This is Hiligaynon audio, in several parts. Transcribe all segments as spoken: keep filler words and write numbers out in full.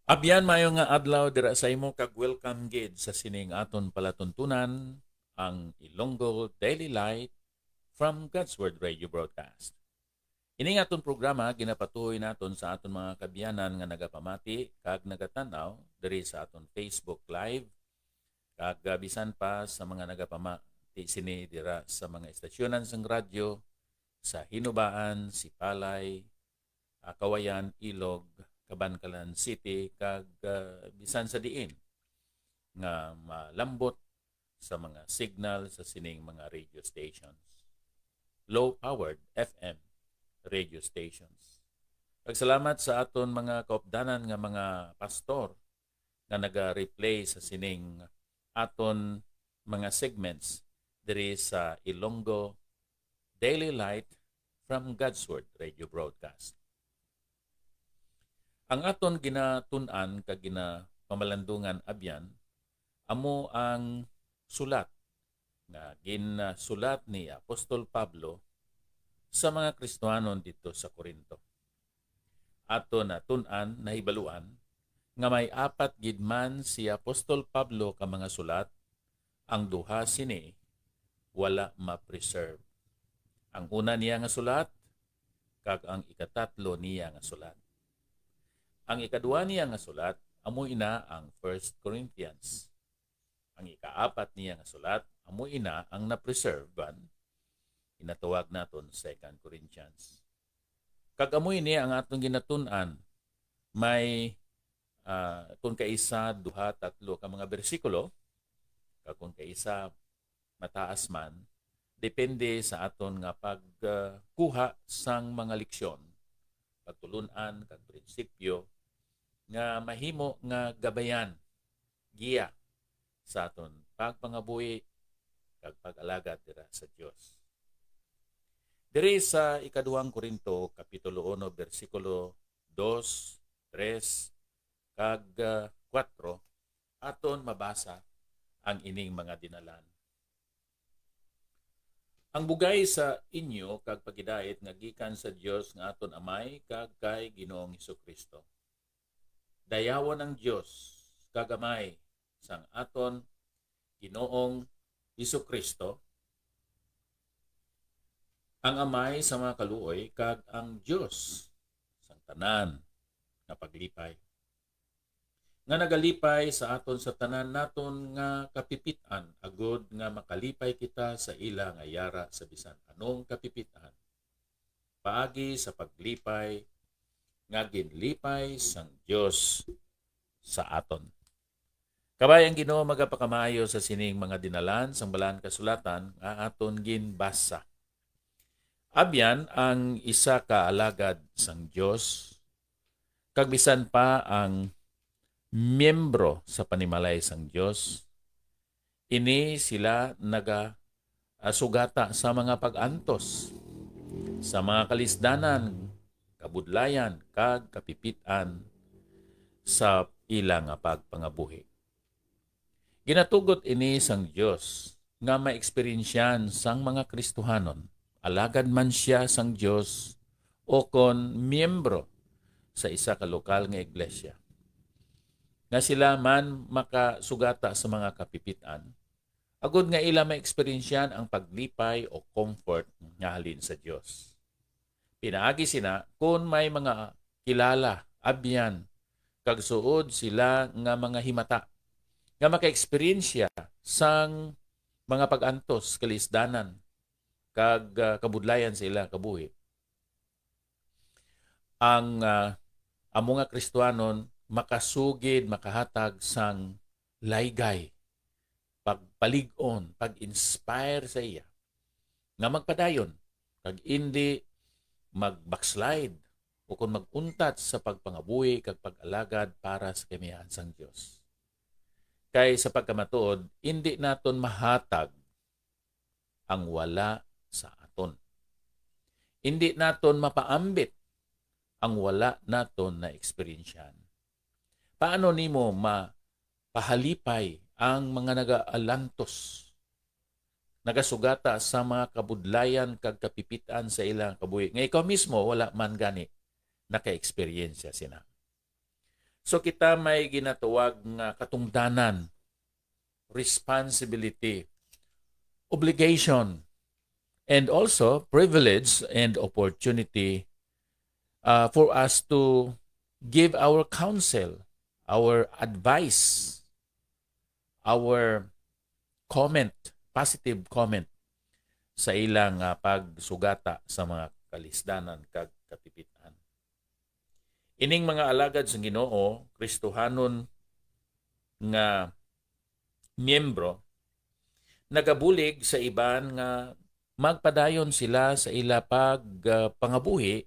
Abyan, mayo nga adlaw dira sa imo, kag welcome gid sa sining aton palatuntunan, ang Ilonggo Daily Light from God's Word Radio Broadcast. Ini nga aton programa ginapatuhoy naton sa aton mga kaabyanan nga nagapamati kag nagatan-aw diri sa aton Facebook Live, kag, ah, bisan pa sa mga nagapamati sini dira sa mga estasyonan sang radyo sa Hinubaan, Sipalay, ah, Kawayan, Ilog, Kabankalan City, kag, ah, bisan sa diin nga malambot sa mga signal sa sining mga radio stations, low-powered F M radio stations. Kag salamat sa aton mga kaupdanan nga mga pastor nga naga-replay sa sining aton mga segments diri sa Ilonggo Daily Light from God's Word Radio Broadcast. Ang aton ginatun-an kag ginapamalandungan abyan amo ang sulat nga ginsulat ni Apostol Pablo sa mga Kristiyanon didto sa Corinto. Aton natun-an, nahibaluan nga may apat gid man si Apostol Pablo ka mga sulat, ang duha sini wala ma-preserve. Ang una niya nga sulat kag ang ikatatlo niya nga sulat. Ang ikadua niya nga sulat amo ina ang First Corinthians. Ang ikaapat niya nga sulat amo ina ang na-preserve, ginatawag naton Second Corinthians. Kag amo ini ang aton ginatun-an, may, ah, kung kaisa, duha, tatlo ka mga bersikulo, kag kung kaisa, mataas man, depende sa aton nga pagkuha sang mga leksyon, pagtulun-an, kag prinsipyo nga mahimo nga gabayan, giya sa aton pagpangabuhi kag pag-alagad dira sa Dios. Diri sa ikaduhang Corinto, Kapitulo uno, bersikulo dos, tres, kag, ah, kuwatro, aton mabasa ang ining mga dinalan. Ang bugay sa inyo kag paghidait nga gikan sa Dios nga aton Amay kag kay Ginoong Jesu-Cristo. Dayawon ang Dios kag Amay sang aton Ginoong Jesu-Cristo, ang Amay sa mga kaluoy kag ang Dios sang tanan nga paglipay, nga nagalipay sa aton sa tanan naton nga kapipit-an, agod nga makalipay kita sa ila nga yara sa bisan anong kapipit-an, paagi sa paglipay nga ginlipay sang Dios sa aton. Kabay ang Ginoo magapakamaayo sa sining mga dinalan sang Balaan Kasulatan nga aton ginbasa. Abyan, ang isa ka alagad sang Dios, kag bisan pa ang miyembro sa panimalay sang Dios, ini sila naga, ah, sugata sa mga pag-antos, sa mga kalisdanan, kabudlayan, kag kapipit-an sa ila nga pagpangabuhi. Ginatugot ini sang Dios nga maeksperiensyahan sang mga Kristohanon, alagad man sia sang Dios o kon miyembro sa isa ka lokal nga iglesia, nga sila man makasugata sa mga kapipit-an, agod nga ila maeksperiensyahan ang paglipay o comfort nga halin sa Dios. Pinaagi sina, kun may mga kilala, abyan, kag suod sila nga mga himata nga makaeksperyensya sang mga pag-antos, kalisdanan, kag, ah, kabudlayan sa ila kabuhi, ang, ah, amo nga Kristohanon makasugid, makahatag sang laygay, pagpalig-on, pag-inspire sa iya nga magpadayon kag indi mag-backslide o kon mag-untat sa pagpangabuhi kag pag-alagad para sa kamiyahan sang Dios. Kay sa pagkamatuod, indi naton mahatag ang wala sa aton. Indi naton mapaambit ang wala naton naeksperyensyahan. Paano nimo mapahalipay ang mga nagaalantos, nagasugata sa mga kabudlayan kag kapipit-an sa ilang kabuhi, nga ikaw mismo wala man gani nakaeksperyensya sina? So kita may ginatawag nga katungdanan, responsibility, obligation, and also privilege and opportunity uh, for us to give our counsel, our advice, our comment, positive comment sa ilang uh, pagsugata sa mga kalisdanan kag kapipit-an. Ining mga alagad sang Ginoo, Kristohanon nga miyembro, nagabulig sa iban nga magpadayon sila sa ila pag ah, pangabuhi,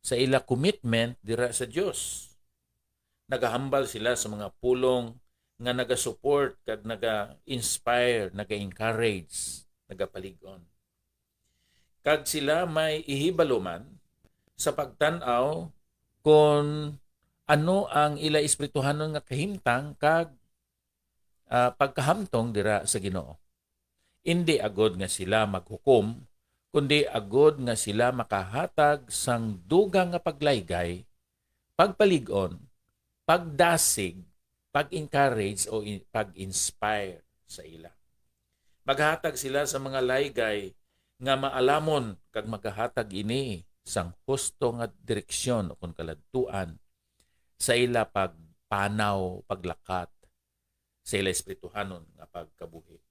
sa ila commitment dira sa Dios. Nagahambal sila sa mga pulong nga naga-support kag naga-inspire, naga-encourage, nagapalig-on. Kag sila may ihibalo man sa pagtan-aw kon ano ang ila espirituhanon nga kahimtang kag ah, pagkahamtong dira sa Ginoo. Indi agod nga sila maghukom, kundi agod nga sila makahatag sang dugang nga paglaygay, pagpalig-on, pagdasig, pag-encourage o in- pag-inspire sa ila. Maghatag sila sa mga laygay nga maalamon kag magahatag ini sang husto nga direksyon o kon kaladtuan sa ila pagpanaw, paglakat sa ila espirituhanon nga pagkabuhi.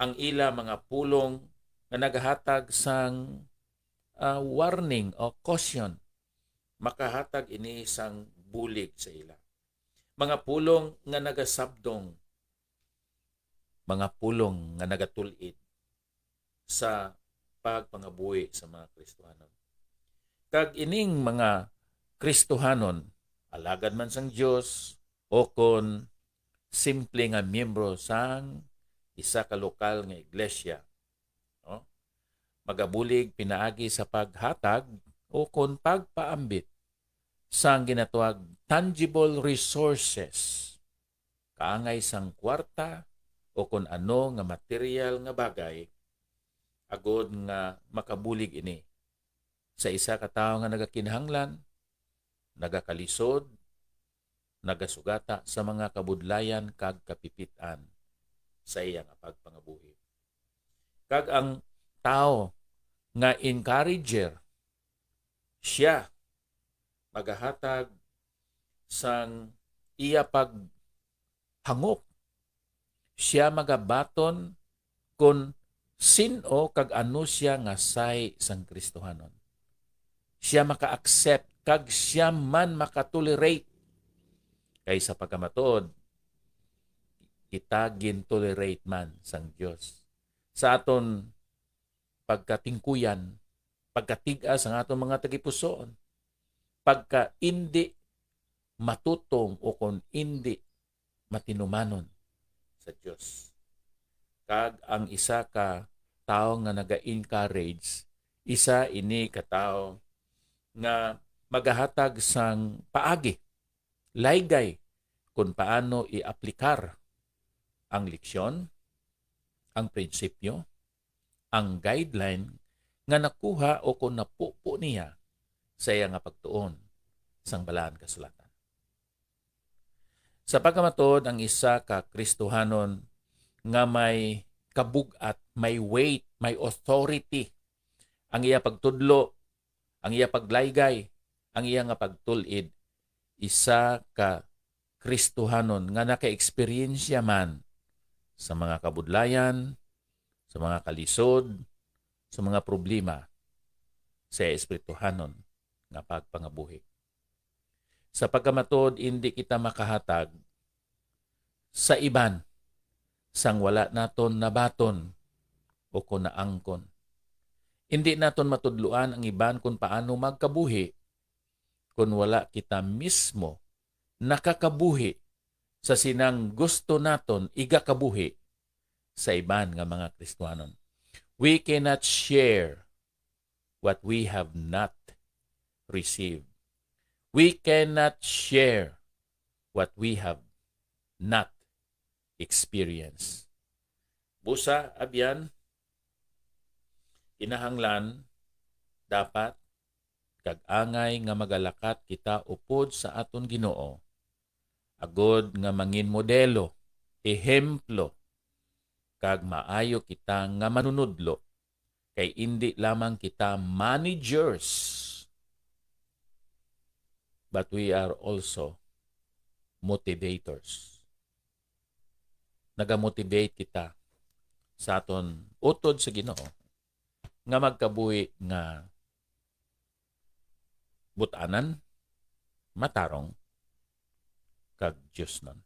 Ang ila mga pulong nga nagahatag sang ah, warning o caution, makahatag ini sang bulig sa ila. Mga pulong nga nagasabdong, mga pulong nga nagatul-id sa pagpangabuhi sa mga Kristohanon. Kag ining mga Kristohanon, alagad man sang Dios o kon simple nga miyembro sang isa ka lokal nga iglesia, no? Magabulig pinaagi sa paghatag o kon pagpaambit sang ginatawag tangible resources, kaangay sang kwarta o kon ano nga material nga bagay, agod nga makabulig ini sa isa ka tawo nga nagakinahanglan, nagakalisod, nagasugata sa mga kabudlayan kag kapipit-an sa iya nga pagpangabuhi. Kag ang tawo nga encourager, sia magahatag sang iya paghangop. Sia magabaton kon sin-o kag ano sia nga sahi sang Kristohanon. Sia maka-accept kag sia man makatolerate. Kay sa pagkamatuod, kita gintolerate man sang Dios sa aton pagkatingkuyan, pagkatig-a sang aton mga tagipusoon, pagka indi matutom o kon indi matinumanon sa Dios. Kag ang isa ka tawo nga naga-encourage, isa ini ka tawo nga magahatag sang paagi, laygay, kon paano i-aplikar ang leksyon, ang prinsipyo, ang guideline nga nakuha o kon napupo niya sa iya nga pagtuon sang Balaan Kasulatan. Sa pagkamatuod, ang isa ka Kristohanon nga may kabug-at, may weight, may authority, ang iya pagtudlo, ang iya paglaygay, ang iya nga pagtul-id, isa ka Kristohanon nga naka-eksperyensya man sa mga kabudlayan, sa mga kalisod, sa mga problema sa espirituhanon nga pagpangabuhi. Sa pagkamatuod, indi kita makahatag sa iban sang wala naton nabaton o kon naangkon. Indi naton matudloan ang iban kon paano magkabuhi kon wala kita mismo nakakabuhi sa sinang gusto naton igakabuhi sa iban nga mga Kristiyanon. We cannot share what we have not received. We cannot share what we have not experienced. Busa, abyan, kinahanglan, dapat, kag angay nga magalakat kita upod sa aton Ginoo, agod nga mangin modelo, ehemplo, kag maayo kita nga manunodlo, kay indi lamang kita managers, but we are also motivators. Nagamotivate kita sa aton utod sa Ginoo nga magkabuhi nga but-anan, matarong, kag diosnon.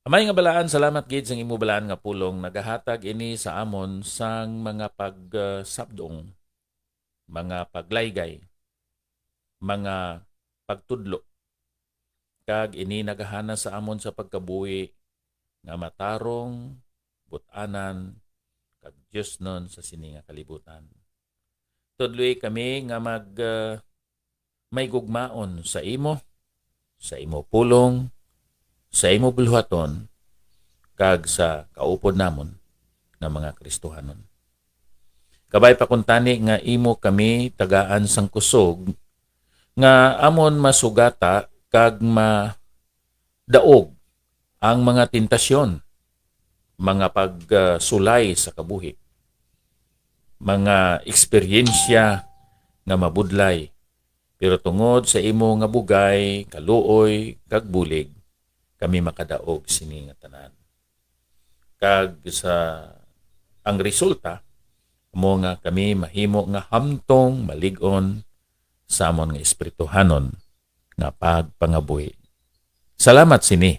Amay nga balaan, salamat gid sang imo balaan nga pulong. Nagahatag ini sa amon sang mga pagsabdong, mga paglaygay, mga pagtudlo. Kag ini nagahana sa amon sa pagkabuhi nga matarong, but-anan, kag diosnon sa sini nga kalibutan. Tudloi kami nga mag, ah, may gugmaon sa imo, sa imo pulong, sa imo buluhaton, kag sa kaupod namon nga mga Kristohanon. Kabay pa kuntani nga imo kami tagaan sang kusog nga amon masugata kag madaog ang mga tentasyon, mga pagsulay sa kabuhi, mga eksperyensya nga mabudlay, pero tungod sa imo nga bugay, kaluoy, kag bulig, kami makadaog sini nga tanan. Kag sa, ang resulta, amo nga kami mahimo nga hamtong malig-on sa amon nga espirituhanon nga pagpangabuhi. Salamat sini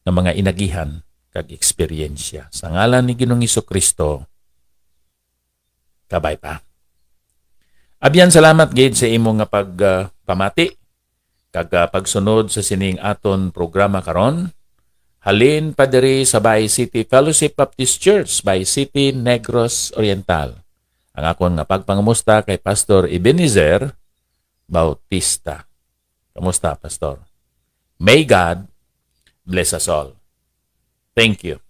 nga mga inagihan kag eksperyensya. Sa ngalan ni Ginoong Jesu-Cristo, kabay pa. Abyan, salamat gid sa imo nga pag, ah, pamati kag, ah, pagsunod sa sining aton programa karon. Halin pa diri sa Bay City Fellowship Baptist Church, Bay City, Negros Oriental. Ang akon nga pagpangamusta kay Pastor Ebenezer Bautista. Kamusta, Pastor? May God bless us all. Thank you.